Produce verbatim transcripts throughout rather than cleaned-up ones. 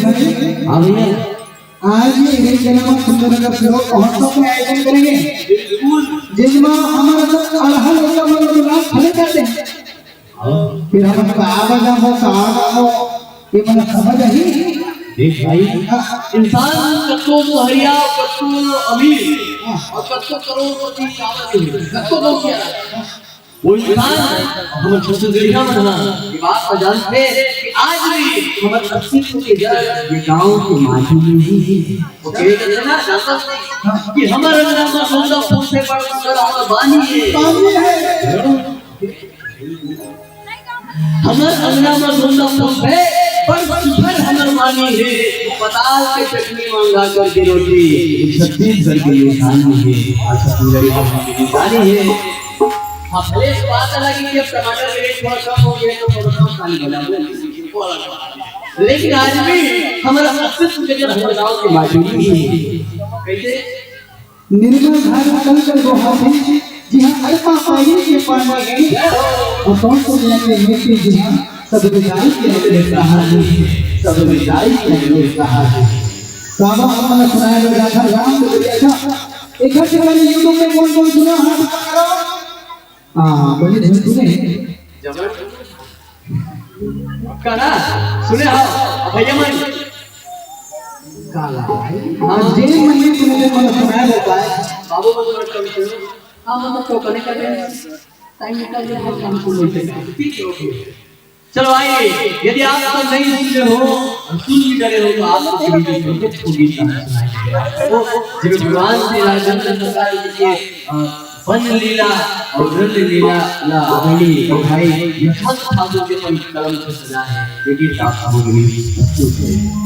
हाँ भैया। आज ये इधर के नाम सुंदरनगर से लोग महोत्सव का आयोजन करेंगे, बिल्कुल। जिसमें हमारा सब अड़हल होता मतलब रात खड़े करते हैं। हाँ। फिर हम कहा बजा हो, कहा हो, ये मतलब समझ आई। देख भाई, इंसान कत्तो सहरिया, कत्तो अमीर, हाँ। और कत्तो करोड़पति, कत्तो लोग क्या, वो इंसान, हम छत्तीसगढ़िया मन ह ये बात तो जानते हैं कि आज भी हमारे अस्तित्व के जड़ ये गांव के माटी में ही है। वो कहे थे ना, जानता कि हमारे अंगना में सोंदा फूल से बड़ सुंदर हमर बानी है। बानी है। हमर अंगना में सोंदा फूल से बड़ सुंदर हमर बानी है। वो पताल के चटनी मंगा करके रोटी, ये छत्तीसगढ़ की निशानी है। और छत्तीसगढ़ की निशानी है। हाँ, भले इस बात अलग है कि अब टमाटर के रेट बहुत कम हो गए तो थोड़ा कम खाने लगा, वो अलग बात है। लेकिन आज भी हमारा अस्तित्व के जड़ हमारे गांव के माटी में ही है। कैसे? निर्मल धारा कल कर दोहा है, जिहाँ अरपा पानी के पानी है, और कौन से मिट्टी जिहाँ सब विदाई के अगले कहानी है, सब विदाई के अगले कहानी है। तो अब हम अपना सुनाया गया था, राम को दिया था, एक घर से मैंने YouTube में कौन कौन सुना, हाथ ऊपर करो। हाँ, बने धुन सुने। जबर। करा, सुने हो, भैया मन। काला भाई, हाँ। जे मन में सुने थे, मन सुनाया रहता है। बाबू मन कभी सुनो। हाँ, मतलब तो कने कने टाइम निकाल के बहुत काम सुन लेते हैं। ठीक है, ओके। चलो आइए, यदि आप तो नहीं सुन रहे हो और सुन भी रहे हो तो आपको थोड़ी देर में कुछ गीत गाना सुनाएंगे। वो जो भगवान श्री राजेंद्र प्रसाद जी के, अ, वन लीला और रंग लीला ला अग्नि और भाई यशवंत ठाकुर के कलम से सजा है। ये गीत आप सामग्री प्रस्तुत है।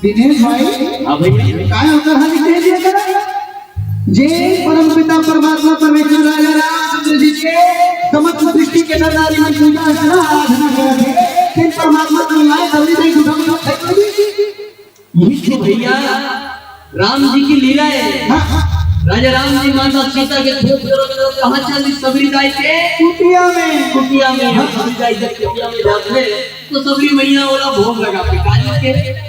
दिनेश भाई, हाँ भैया। काय होता है दिनेश जी का? जे परम पिता परमात्मा परमेश्वर राजा रामचंद्र जी के समस्त सृष्टि के नर नारी मन पूजा अर्चना आराधना करत हे, तेन परमात्मा के लीला हे, जल्दी से उठा, उठा, उठा। यही तो भैया राम जी की लीला है। हाँ, हाँ। राजा राम जी माता सीता के खोज करो, करो, कहाँ चली सबरी दाई के? कुटिया में। कुटिया में। हाँ। सबरी दाई जब कुटिया में जाते हैं, तो सबरी मैया ओला भोग लगाथे, काली के।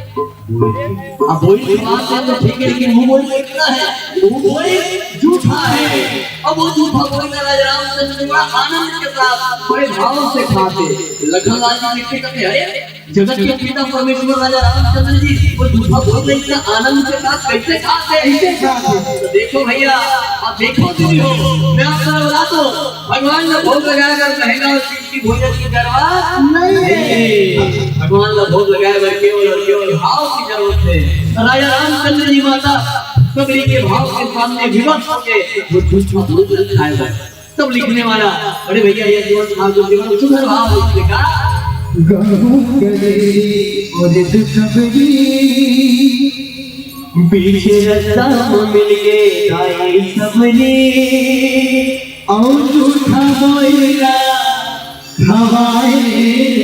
अब बोई की बात है तो ठीक है, लेकिन वो बोई कितना है? वो बोई जूठा है। अब वो जूठा बोई का राजा रामचंद्र जी बड़ा आनंद के साथ, बड़े भाव से खाथे। लखन लाल जी देखते कहते, "अरे, जगत के पिता परमेश्वर राजा रामचंद्र जी वो जूठा बोई ला इतना आनंद के साथ कैसे खाथे?" कैसे खाथे? तो देखो भैया, आप देखो तुम हो, मैं आपको बता दो, भगवान ने भोग लगाया कर महंगा और की भोजन की जरूरत नहीं है। भगवान ला भोग लगाए बर केवल और केवल भाव की जरूरत है। राजा रामचंद्र जी माता सबरी के भाव के सामने विवश होके वो दूसरा भोजन खाए बर। तब लिखने वाला, अरे भैया, ये जीवन भाव को केवल सुधर भाव लिखने का। गहूं गली और सबरी, बीच रास्ता में मिल गए दाई सबरी, और जूठा बोई ला खवाए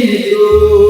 तो।